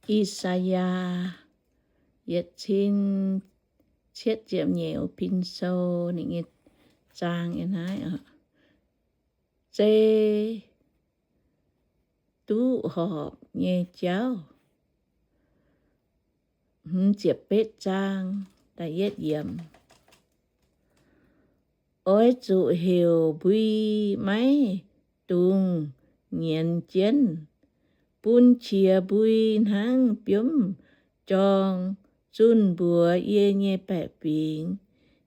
I^saa^yaa yietc cin cietv ziepc nyeic pin sou ninh nyei zaang yiem naaiv oc. Zei duqv horpc nyei jauv. Hmz ziepc betv zaang, da'yietv yiemc. Oix zuqc heuc mbui maiv dungx nyienz jienv, bun qiex mbui hnangv biomv jorng zunh mbuox yie nyei baeqc fingx,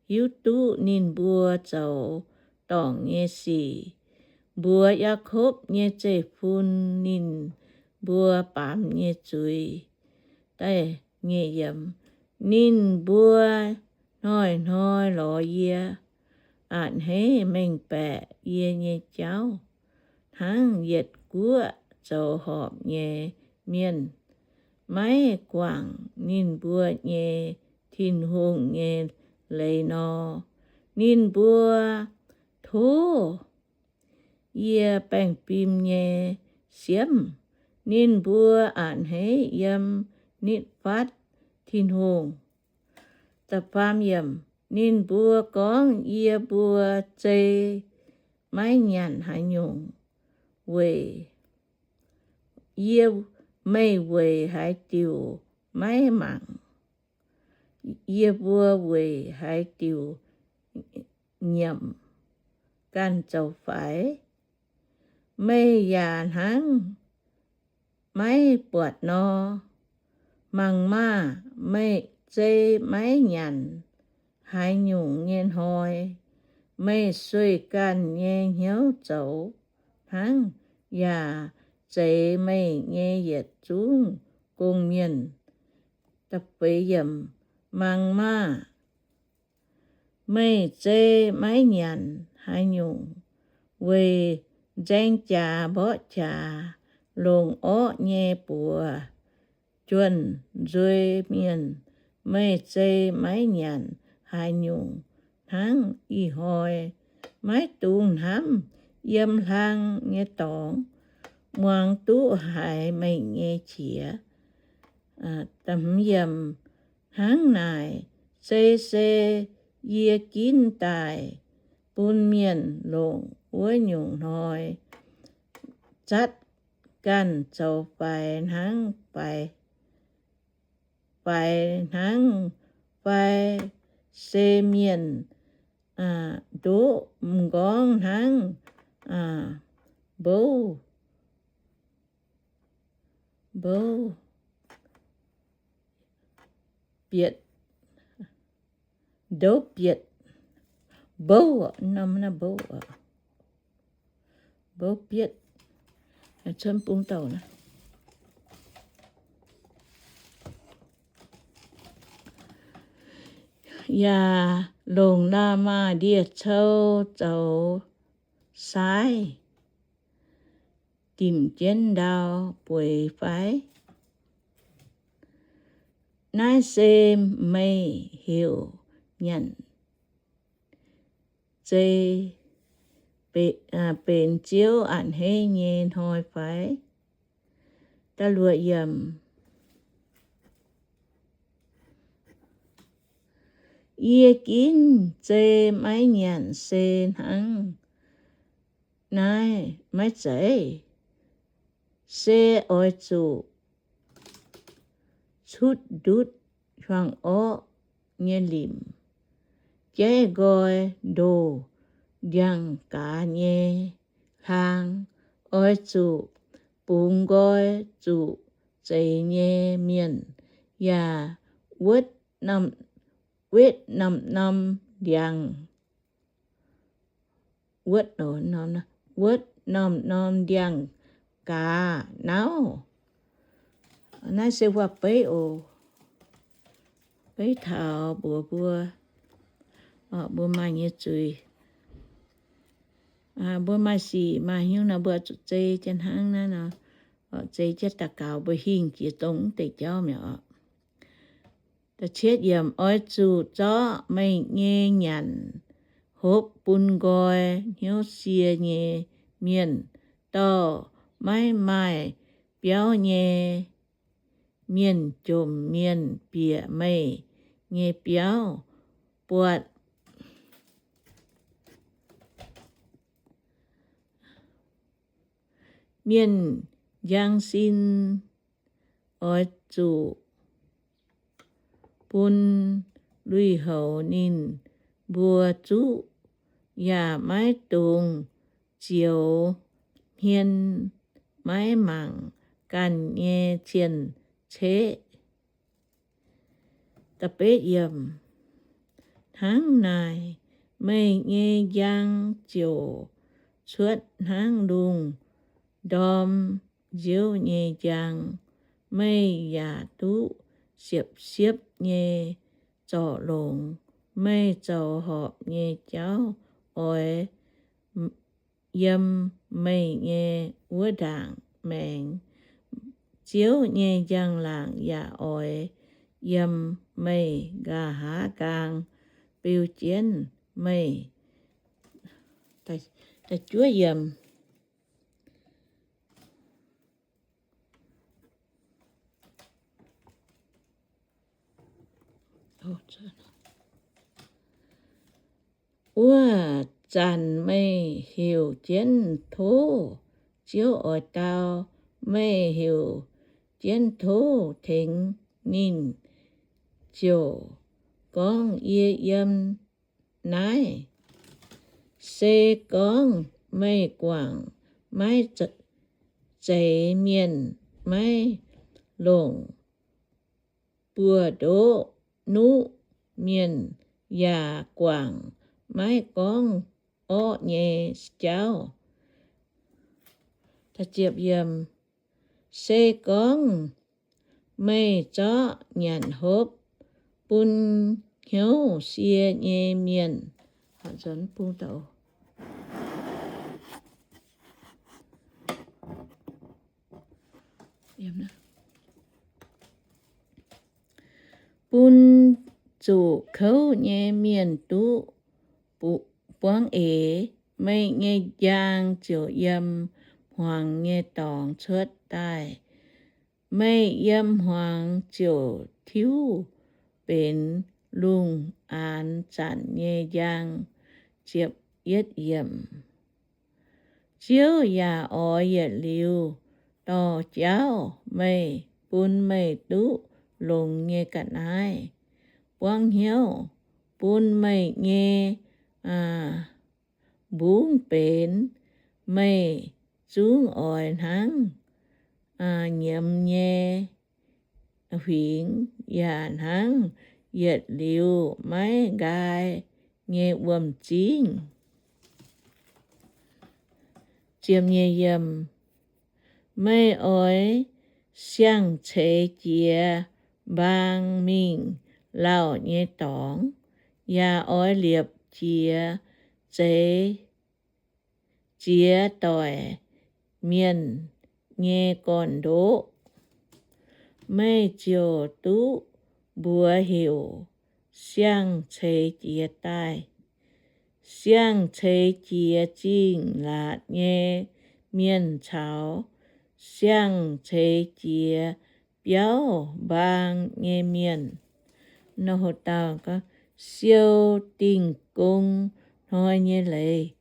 hiuv duqv ninh mbuo zoux dorngc nyei sic, mbuox Yaakopv nyei zeiv-fun ninh mbuo baamz nyei zuiz. Da'nyeic yiemc. Ninh mbuo hnoi-hnoi lorz yie, a'hneiv mengh baeqc yie nyei jauv, hnangv yietc guoqv zoux horpc nyei mienh maiv guangc ninh mbuo nyei Tin-Hungh nyei leiz nor. Ninh mbuo tov yie baengh fim nyei siemv, ninh mbuo a'hneiv yiem nitv fatv Tin-Hungh. Da'faam yiemc. Ninh mbuo gorngv, Yie mbuo zei maiv nyanc haaix nyungc weic, yie, meih weic haaix diuc maiv mangc? Yie mbuo weic haaix diuc nyiemc ganh zoux faix? Meih yaac hnangv maiv buatc nor. Mangc maah! Meih zei maiv nyanc haaix nyungc nyei hnoi, meih sueih ganh nyei hnyouv zoux hnangv, yaac zeix meih nyei yietc zungv gong-mienh. Mangc maah! Meih zei maiv nyanc haaix nyungc weic nzaeng jaax mborqv jaax, longc orqv nyei buoz juonh nzuei mienh. Meih zei maiv nyanc haaix nyungc hnangv ih hnoi, maiv dungx hnamv yiem hlang nyei dorngx, muangx duqv haiz meih nyei qiex. Hnangv naaic, zei se yie ginv daaih bun mienh longc wuov nyungc hnoi, zatv ganh zoux faix hnangv, faix hnangv, fai se mienh ndoqv m'nqorngv hnangv, mbouv, mbouv bietc, ndouv bietc, mbouv, norm naaiv mbouv, mbouv bietc, cuotv bung douc naaiv. Yaac longc la'maah ndie-cou zoux saaiv, dimc jienv ndau bueix fai? Naaiv se meih heuc nyanc zei, benx Ziouv a'hneiv nyei hnoi fai? Da'luoqc yiemc. Yie ginv zei maiv nyanc se hnangv naaiv maiv zeiz? Se oix zuqc cutv ndutv hiuang orqv nyei limc, jaiv nqoi ndoh ndiangx-gaaz nyei hlaang. Oix zuqc bungx nqoi zuqc zeix nyei mienh, yaac wetv norm-norm ndiangx, wetv norm-norm ndiangx-gaaz nauv. Naaiv se waac-beiv oc. Beiv taux mbuox mbuo, mbuo maaih nyei zuiz, mbuo maaih sic maaih hnyouv nor, mbuo zuqc zei jienv hnangv naaiv nor, zeiz jienv daux gaux mbuo hingh jiex dongh mv deix jauv mi'aqv oc. Da'cietv yiemc. Oix zuqc zorqv meih nyei nyanc hopv bun nqoi hnyouv sie nyei mienh, dorh maiv maaih biauv nyei mienh jomc mienh bieqc meih nyei biauv buatc. Mienh njang sin oix zuqc bun lui-houx ninh mbuo zuqc, yaac maiv dungx zioux hmien maiv mangc ganh nyei cien-ceqv. Hnangv naaic, meih nyei njang ziouc cuotv hnangv lungh ndorm nziouv nyei njang. Meih yaac duqv siepv-siepv nyei zorc longx. Meih zoux horpc nyei jauv oix yiem meih nyei wuov ndaangc maengx. Ziouv nyei njang-laangc yaac oix yiem meih nqa'haav nqaang beu jienv meih. Wuov zanc meih heuc jienv tov, Ziouv oix dau. Meih heuc jienv tov tengx ninh, ziouc gorngv, Yie yiem naaiv. Se gorngv meih guangc maiv zeiz mienh, maiv longc buoz-ndoqv nuqv mienh, yaac guangc maiv gorngv orqv nyei jauv. Se gorngv meih zorqv nyanc hopv bun hnyouv sie nyei mienh, bun zuqc kouv nyei mienh duqv buangv eix, meih nyei njang ziouc yiem hmuangx nyei dorngx cuotv daaih. Meih yiem hmuangx ziouc tiuv benx lungh aanx zanc nyei njang. Ziouv yaac oix yietc liuz dorh jauv meih, bun meih duqv longx nyei ga'naaiv, buangv hnyouv bun meih nyei mbungv benx. Meih zungv oix hnangv nyiemz nyei huingx, yaac hnangv yietc liuz maiv nqaai nyei wuom-zingv. Meih oix siang-ceix jiex mbaang mingh lauh nyei dorngx, yaac oix liepc jiex zeix, ziex doic mienh nyei gorn-ndoqv. Meih ziouc duqv mbuox heuc siang-ceix jiex daaih. Siang-ceix jiex zingh laatc nyei mienh caux siang-ceix jiex biauv mbaang nyei mienh. Siou dingh gong hnoi nyei leiz.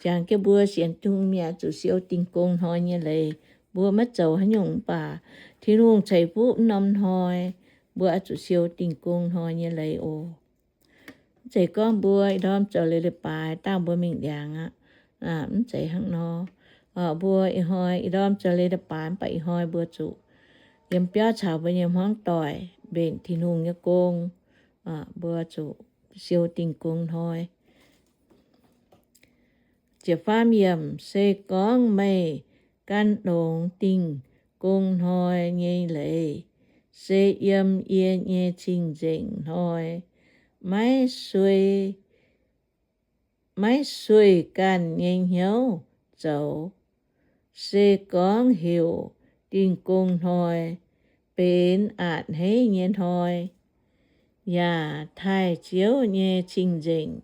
Jangx jienv mbuo sienx Tin-Hungh mienh zuqc siou dingh gong hnoi nyei leiz. Mbuo maiv zoux haaix nyungc mv baac Tin-Hungh ceix fuqv norm hnoi, mbuo oix zuqc siou dingh gong hnoi nyei leiz oc. Mv zeiz gorngv mbuo ih ndorm zoux leiz-leiz-baaix dangh mbuo mingh ndiangx aqv. Mv zeiz hnangv nor. Mbuo ih hnoi ih ndorm zoux leiz-leiz-baaix mv baac ih hnoi mbuo zuqc yiem biauv caux mbuo nyei hmuangv doic mbenc Tin-Hungh nyei gong. Mbuo zuqc siou dingh gong hnoi. Se gorngv meih gan longx dingh gong hnoi nyei leiz, se yiem yie nyei cing-nzengc hnoi, maiv sueih ganh nyei hnyouv zoux. Se gorngv heuc dingh gong hnoi benx a'hneiv nyei hnoi, yaac taaih Ziouv nyei cing-nzengc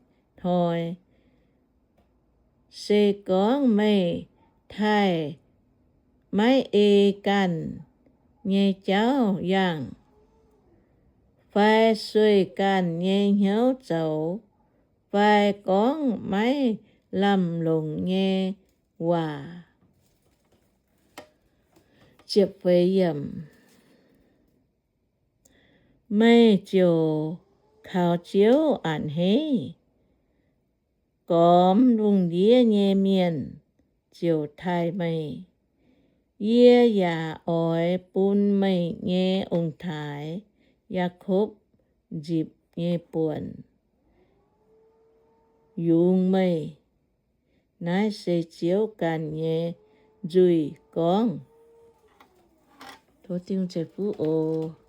hnoi, se gorngv meih taaih maiv ei ganh nyei jauv yangh, fai sueih ganh nyei hnyouv zoux, fai gorngv maiv lamh longc nyei waac. Meih ziouc kaux Ziouv a'hneiv, gormx lungh ndiev nyei mienh ziouc taaih meih. Yie yaac oix bun meih nyei ong-taaix, Yaakopv, nzipc nyei buonc yungz meih. Naaiv se Ziouv ganh nyei nzuih gorngv. Tov Tin-Hungh ceix fuqv oc.